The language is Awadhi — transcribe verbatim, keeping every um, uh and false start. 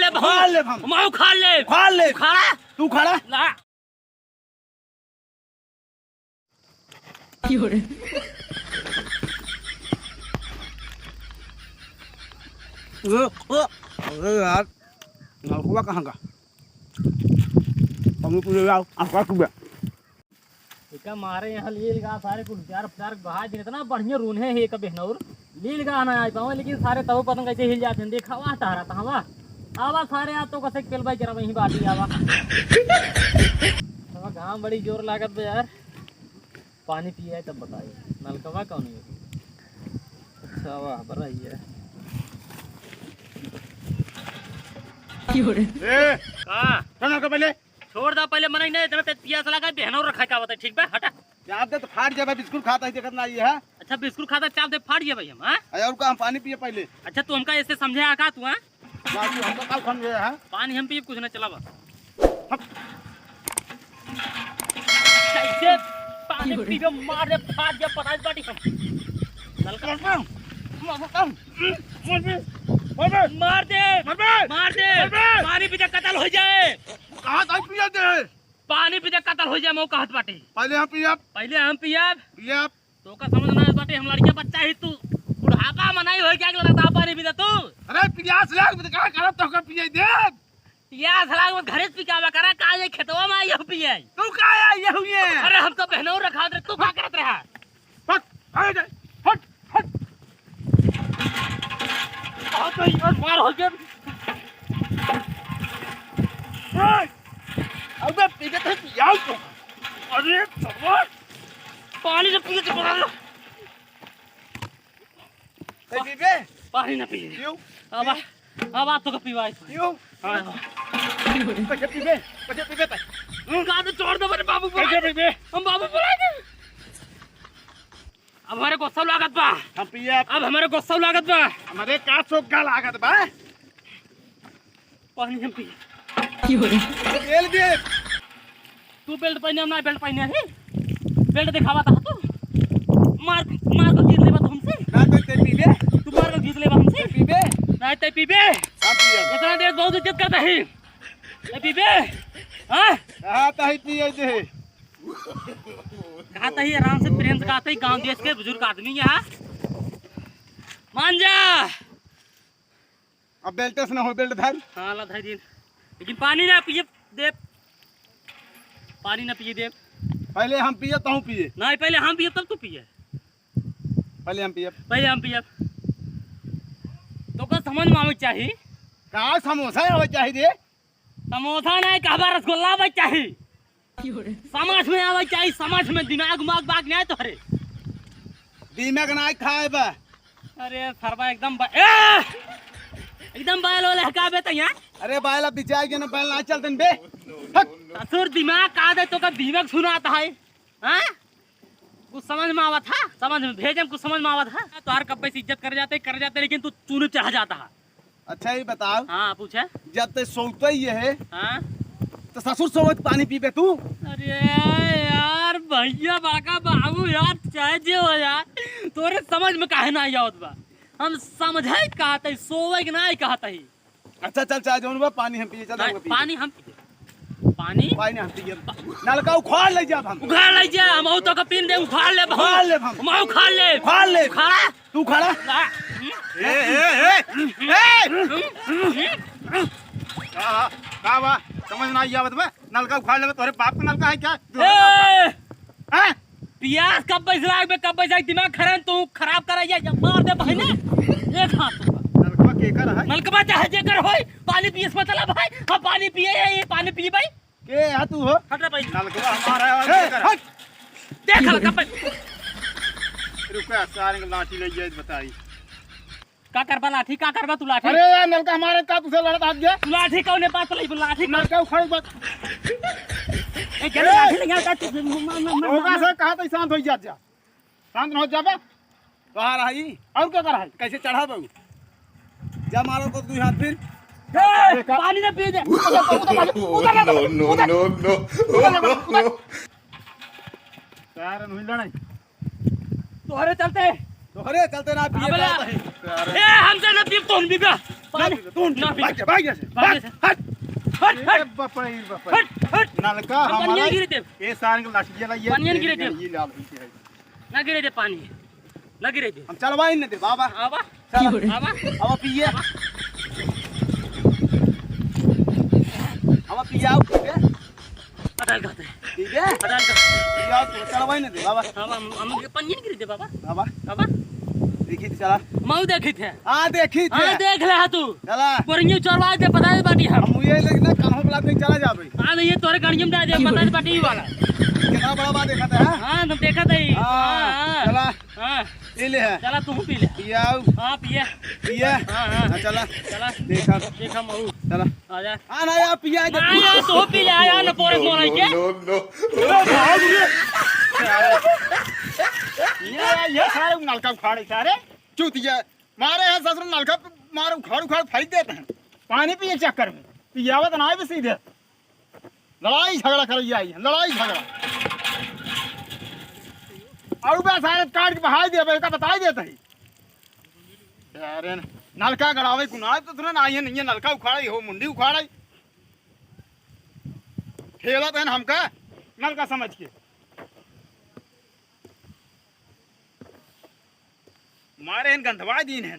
उखाड़ लेब हम। मैं उखाड़ लेब। उखाड़ लेब। उखाड़ा। तू उखाड़ा। ना। ओ, ओ, अरे यार, नलकवा कहाँ का? पानी पी ले आओ, आपका कुबे। एका मारे यहाँ लील गा सारे कुल चार चार बहा दिन, इतना बढ़िया रून्हे है एका बेहनौर। लील गा ना आइ पावे, लेकिन सारे तब पतंग कैसे हिल जाते हैं। देखा वाह तारा तहाँ वाह। आवा सारे, आ तो कसे पेल भाई जरा वहीं बाटी आवा। अब घाम बड़ी जोर लागत बे यार। पानी पिए है तब बताइए, नलकवा कौन है? अच्छा वाह, बड़ा ही है। ए, हाँ। चल नलका पहले। छोड़ दा पहले, मनई नहीं, इतना तेज पियास लगा, बेहनौर रखा का बताई, ठीक बा, हटा। चाप दे तो फाट जाबे, बिस्कुट खाता ही देखत ना ये है। अच्छा, बिस्कुट खाता, चाप दे, फाट जाबे हम, हाँ? अरे और का, हम पानी पिए पहले। अच्छा, तू हमका ऐसे समझे आ का तू, हाँ? बाबू, हमका का समझे है? पानी हम पिए, कुछ ना, चला बा। हट। कैसे पानी पी के मार दे, फाट जा, पता बाटी हम। नलका मार दे। मार दे। मार दे। मार दे। मार दे। पानी पी के कत्ल हो जाए। कहाँ तक पिए दे? पानी पी के कत्ल हो जाए, मऊ कहत बाटी। पहले हम पियब। पहले हम पियब। पियब। तोका समझ ना बाटे, हम लड़किया बच्चा ही तू। बुढ़ापा में नहीं हो गया कि लड़का पानी पी दे तू। अरे पियास लाग, मैं तो कहाँ करब तोका पिए दे। पियास लाग, मैं घरे से पी के आवा करा, का ये खेतवा में आई हो पिए? तू का आई ये हुए? अरे हम तो बेहनौर रखा दे, तू का करत रहा? हट, हट, हट, हट। आ तो यार मार हो गया। ए, अबे पी के तो पियास तो। अरे भगवान। पानी तो पिए के बना लो। ए, पीबे? पानी ना पिए। क्यों? अब आ, अब आ तो का पीवाई। क्यों? हाँ। कैसे पीबे? कैसे पीबे तै? हम्म? का तो छोड़ दो मेरे बाबू को। कैसे पीबे? हम बाबू बुलाए थे। अब हमारे गुस्सा लागत बा। हम पिए। अब हमारे गुस्सा लागत बा। हमारे का चोखा लागत बा? पानी हम पी। की हो रे? बेल्ट दे। तू बेल्ट पहने, हम ना बेल्ट पहने ही। बेल्ट दिखावा था तू। मार, मार के जीत लेबा तू हमसे। ना तो ते पीबे। तू मार के जीत लेबा हमसे। ते पीबे। ना ते पीबे। हम पिए। इतना देर बहुत इज्जत करता है। ते पीबे। हाँ? हाँ, ताही पिए दे। कहा ताही आराम से प्रेम से कहते ही गांव देश के बुजुर्ग आदमी यहाँ। मान जा। अब बेल्ट से ना हो, बेल्ट धर। हाँ, ला धर दिन। लेकिन पानी ना पिए देब। पानी ना पिए देब। पहले हम पिए, तहूँ पिए। नहीं, पहले हम पिए, तब तू पिए। पहले हम पिए। पहले हम पिए। तोका समझ में आवे के चाही। का समोसा आवे के चाही रे? समोसा नहीं, कहबा रसगुल्ला आवे के चाही। समझ में आवे चाही, समझ में, दिमाग उमाग बाग नहीं तोहरे। दिमाग नहीं खाए बा। अरे सरवा एकदम ब-, ए! एकदम बैल वाले हकाबे तो यहाँ। अरे बैल अब बिचार के ना, बैल ना चलते बे। हट। ससुर दिमाग का दे, तोका दिमाग सुनाता है, हाँ? कुछ समझ में आवत है, समझ में भेजे में कुछ समझ में आवत है। तोहार कब्बे से इज्जत कर जाते, कर जाते, लेकिन तू चूनी चढ़ा जाता है। अच्छा, ये बताओ। हाँ, पूछे। जब ते सोते ही है, हाँ? तो ससुर सोवत पानी पीबे तू? अरे यार, भैया, बड़का बाबू यार, चाहे जे हो यार, तोरे समझ में काहे ना आवत बा? हम समझे कहत ही, सोवे के ना कहत ही। अच्छा, चल, चाहे जौन बा, पानी हम पिए, चल, नहीं, हम पिए। पानी हम पिए। पानी? पानी हम पिए। नलका उखाड़ ले जाब हम। उखाड़ ले जा, हम तो का पीन दे, उखाड़ ले, उखाड़ ले हम। हम उखाड़ ले। उखाड़ ले। उखाड़ा? तू खड़ा? ना। ए, ए, ए, ए! का, का बा? समझ ना आवत बा? नलका उखाड़ लेबे, तोरे बाप का नलका है क्या? जो है बाप का। ए! हैं? पियास कब बैस लाग बे, कब बैस लाग, दिमाग खराब, तू खराब करा या, या मार दे भाई ने। एक हाथ तो। नलका केकर है? नलकवा चाहे जेकर होई, पानी पिए से मतलब है। हम पानी पिए, ये पानी पी भाई। के है तू हो? हट रे भाई। नलकवा हमारा है और ए, केकर है? हट। देख हल्का पे। रुका, सारे को लाठी ले जाए, बताई। का करबा लाठी, का करबा तू लाठी? अरे यार, नलका हमारे का तुझसे लड़त हाथ गया? तू लाठी कौने बात लई, लाठी का नलका उखाड़ बात। ए, जल्दी ए! लाठी ले आ, तू मार, मार, मार, ओका मार। से कहा तो शांत हो जा, जा। शांत न हो जाबे। कहाँ रहा ई? और क्या कर रहा है? कैसे चढ़ा बाबू? जा मारो को दू हाथ फिर। ए, पानी ना पी दे। उधर, उधर, उधर, उधर, उधर, उधर। No, no, no, no। उधर, उधर, उधर। यार, नहीं लड़ाई। तोहरे चलते। तोहरे चलते ना पिए अबे ला। पाता है। ए, हमसे ना पीब तो हम पीबा। ना पीबे, तू ना पीबे। भाग जा, भाग जा से। भाग जा से। हट। हट, ए हट। बपई, बपई। हट, हट। नलका हम हमारा पानी गिरे देब। ए सार के लठिया ला, ये पानी गिरे देब। ये लाल हुई है। ना गिरे दे पानी। ना गिरे दे। हम चलवाई न दे, बाबा। आवा। चल। आवा। आवा पिए। आवा पियाओ, पिए। अदाल कहते हैं। ठीक है? अदाल कहते हैं। पियाओ, तो चलवाई न दे, बाबा। आवा, हम, हम ये पानी नहीं गिरे दे, बाबा। बाबा। बाबा। देखी थे, चला। मऊ देखी थे। हाँ, देखी थे। हाँ, देख ले हा तू। चला। बोरिंगी चोरवा दे, पता है बाटी हम। हम ये लेकिन ना, कान्हों के लात नहीं चला जाबे। हाँ, नहीं, ये तोरे गणियम डाल दे, पता है बाटी वाला। कितना बड़ा बात देखा था, हाँ? हाँ, हम देखा था ही। हाँ, हाँ, चला। हाँ। पी ले है। चला, तू पी ले। पियाऊ। हाँ, पिए। पिए। हाँ, हाँ। हाँ, चला। चला। देखा। देखा मऊ। चला। आ जा। हाँ, ना यार, पिया दे। हाँ, यार, तू पी ले, आ यार, ना पोरे मोरा के। No, no, no। ये, ये सारे नलका उखाड़े, सारे। चूतिया। मारे है ससुर नलका, मारे उखाड़, उखाड़ फेंक देते हैं। पानी पिए के चक्कर में। पियावत ना आए भी सीधे। लड़ाई झगड़ा करैया आई है, लड़ाई झगड़ा। और बे सारे काट के बहाई देबे, का बताई देत ही। अरे न, नलका गड़ावे कुनाल तो तुरंत आई है, नहीं है, नलका उखाड़े हो, मुंडी उखाड़े। ठेला तो है न हमका, नलका समझ के। मारे हैं गंधवा दीन हैं।